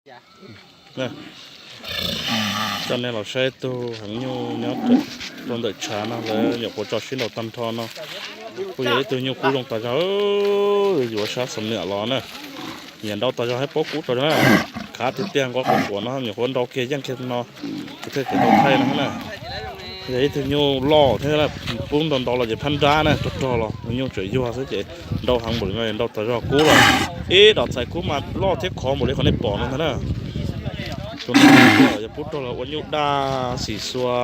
Coj nej los saib ib tug heev nyuj nyob rau ntawm tshav no, lawv nyuam qhuav tso sib nraus tag nrho no. Kuj yog ib tug nyuj kub zoo tas zog, yuav sab xom niam los na. Nyiam nrau tas zog thiab paub kub tas zog na. Khav tiag tiag, nqo quav quav no nyuam qhuav nrau kiag yeej kiag no, kuv thiaj tseem tau thaij no na. Yog ib tug nyuj loj thiab, pub ntau ntau los ces phab nrab na rog rog los nyuj tseem yuag xwb ces nrau heev npaum li no, nrau tas zog kub los. Ib dom txhais kub mas loj thiab khov npaum li qhov nej pom no ntag na. Tus no yog pub rog los ua nyuj daj xim xua,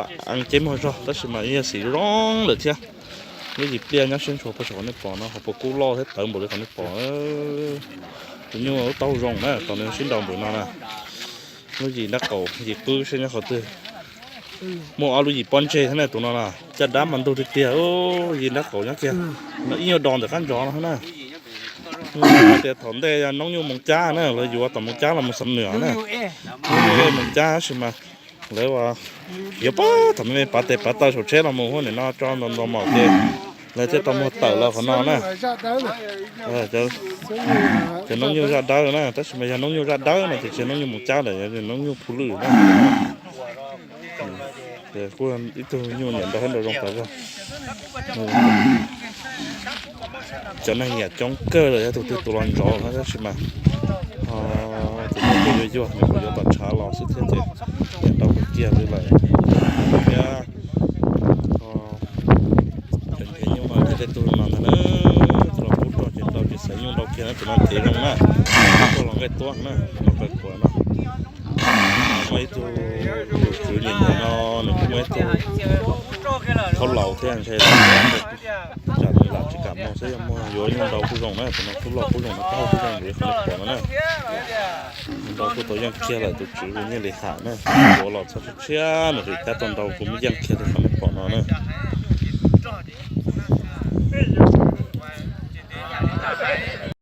ceb muag zog tab sis mas yog xim zoo lawm thiab. Lub yim pliaj nyob siab ntshua puag saum qhov nej pom no, ho puas kub loj thiab tawv npaum li qhov nej pom. Tus nyuj lub taub hau zoo na, tos nws sib nraus npaum no na. Lub yim nrab qaum yim qwb seb nyob qhov twg. Muaj ob lub yim pob ntseg thiab na tus no na. Caj dab mas ntug tiag tiag, yim nrab qaum nyob kiag. No ib nyuag do ntawm qab ntsov no na. Tias thaum ntej yog noob nyuj Moos Cab na, lawv yuav tom Moos Cab los mus Xam Nuam na. Noob nyuj Moos Cab tab sis mas lawv yuav pab thaum me me pav tes pav taw saum tsheb los mus huab nim no tso nto nto maum ces lawv thiaj tau muag tawm los qhov no na. Cov noob nyuj zaj dawb na, tab sis mas yog noob nyuj zaj dawb no ces tsis yog noob nyuj Moos Cab lawm, yog noob nyuj Phu Lwm na. Kuj ib tug nyuj nyiam nrau thiab nrau zoo tas zog. Cov neeg nyiam coob kawg lawm, yog tus twg tus los nrov tab sis mas tus no yuag yuag, nws yuav tom tshav los xwb thiab ces nyiam nrau kawg kiag li lawm. Thiab cov nrhiav nyuj no ces tej tug no ntag na, tus los pub rog ces nrau ces xaiv nyuj nrau kiag na, tus no cev zoo na, tuaj los nqaij tuab na, no qawg quav no. Muaj ib tug tus tswv niam ntawm no nws kuj muaj ib tug khaub laus thiab ntshe tsam nws lam tsis kam mus xwb, yog muaj yuav nyuj nrau kuj zoo na, tus no kuj loj kuj zoo na, taub hau kuj zoo npaum li qhov nej pom no na. Nrau kuj tau yeej kiag lawm, tus tswv kuj nyiaj li ham na, yuav los txog tshiab tshiab nws tseem cab tau nrau kuj muaj yeej kiag li qhov nej pom no na.